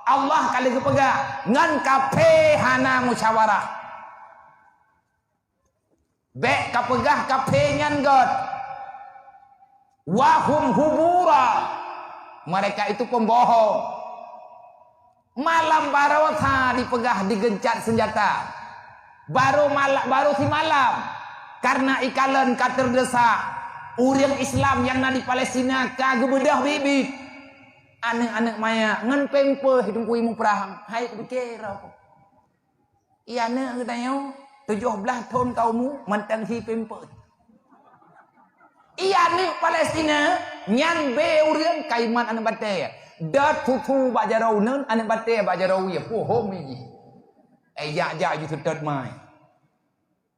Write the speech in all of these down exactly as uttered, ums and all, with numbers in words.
Allah ka lheueh geupeugah, ngon kafé hana musyawarah. Bék kapeugah kafé nyan gét. Wa hum hubura. Mereka itu pembohong. Malam baroe sa dipeugah digeuncet seunjata. Baru mala-, baru simalam. Karena ikalon ka teudesak, ureuëng Islam nyang na di Palestina ka geubeudôh biet-biet. Aneuëk-aneuëk manyak ngon pampers teungku muprang. Hai pike roh. Iya aneuëk geutanyoe tujoh blaih thon ka umu mantong hi pampers. Iya aneuëk Palestina nyan bé ureuëng kaimat aneuëk batée. Dat susu bak jaroe uneuen, aneuëk batée bak jaroe wie. Puhom iji. Eh, jak-jak ju seutôt mai.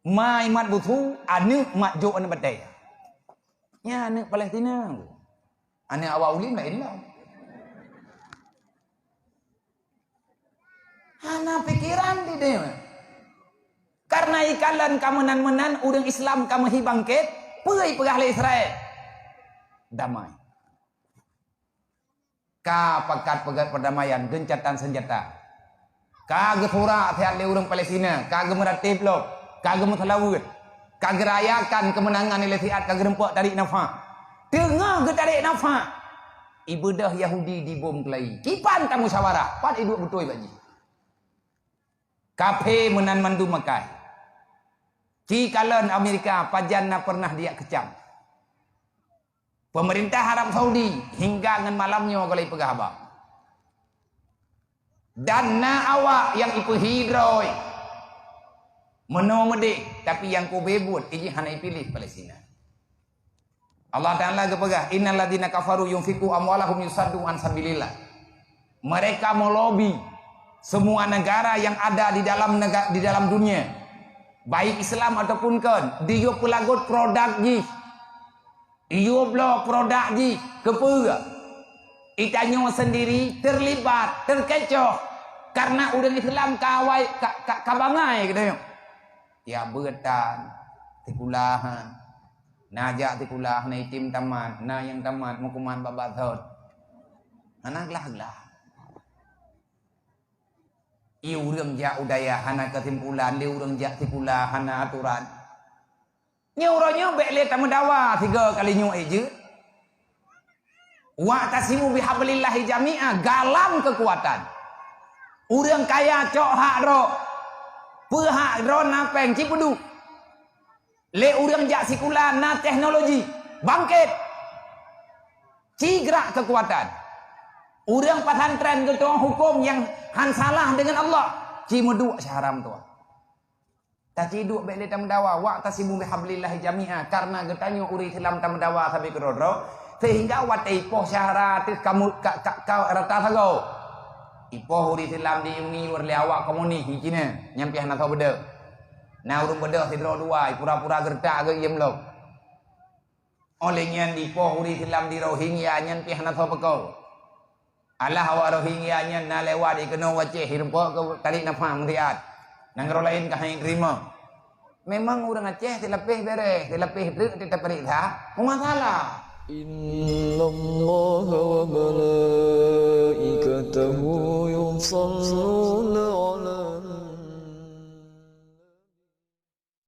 Mai mat busu, aneuëk mat jok aneuëk batée. Nyan aneuëk Palestina. Aneuëk awak ulin laén lah. Hana pikiran di dia. Karena ikalon ka meunan-meunan ureuëng Islam ka meuhi bangkét, peue ipeugah lé Israel? Damai. Ka pakat peugét perdamaian, geuncatan seunjata. Ka geusurak siat lé ureuëng Palestina, ka geumeuratib lom, ka geumeuseulaweuet, ka geurayakan keumeunangan lé siat ka geurumpok tarék nafah. Teungoh geutarék nafah, ibeudôh Yahudi dibom keulayi. Kiban tamusyawarah, pat iduek beutôi bak jih. Kafé meunan mandum makai. Ci kalon Amerika pajan na pernah dijak keucam. Pemerintah Arab Saudi hingga ngon malam nyoe golai peugah haba. Dan na awak nyang ipeuhi droe meunoe meudeh, tapi nyang kube buet ijih hana ipiléh Palestina. Allah Taala geupeugah, "Innal ladzina kafaru yunfiqu amwalahum yusaddu an sabilillah." Mereka melobi semua negara yang ada di dalam nega-, di dalam dunia, baik Islam ataupun kon, dijok peulagot produk jih. Iyup bloe produk jih keupeue? Itanyoe sendiri terlibat, terkecoh karena ureuëng Islam ka awai ka, ka, ka bangai geutanyoe. Ya beutan, sikulahan. Na jak sikula, na item tamat, na nyang tamat meukuman bak bathot. Hana glah-glah. I ureuëng jak u dayah hana keusimpulan, lé ureuëng jak sikula hana aturan. Nyoe uroe nyoe bék lé tameudawa sigoe kali nyoe jeuet. Wa'tasimu bihablillahi jami'a, galang keukuatan. Ureuëng kaya cok hak droe, peuhak droe na péng cipeuduek. Lé ureuëng jak sikula na teknologi, bangkét. Ci grak keukuatan. Ureuëng pesantren geutueng huköm nyang han salah deungon Allah, ci meuduek syahram tuha. Taci duek bék lé tameudawa, wa'tasimu bihablillahi jami'a, karena geutanyoe ureuëng Islam tameudawa sabe keudroe-droe, sehingga watée ipoh syahara teuh kamu-, ka, ka, ka rata sagoe. Ipoh ureuëng Islam di Uni lé awak komunis di Cina, nyang pih hana soe beudôh. Na ureuëng beudôh sidroe dua, pura-pura geureutak geuh iem lom. Óh lheueh nyan dipoh ureuëng Islam di Rohingya nyan pih hana soe peuko. Alah awak Rohingya nyan na lewat di keunoe u Aceh, hireupok keu tarék nafah meuriat. Nanggroe laén ka hana jiteurimong. Memang ureuëng Aceh silapéh béreh, silapéh treuk teupeuriksa, peumasalah. إن الله وملائكته يصلون على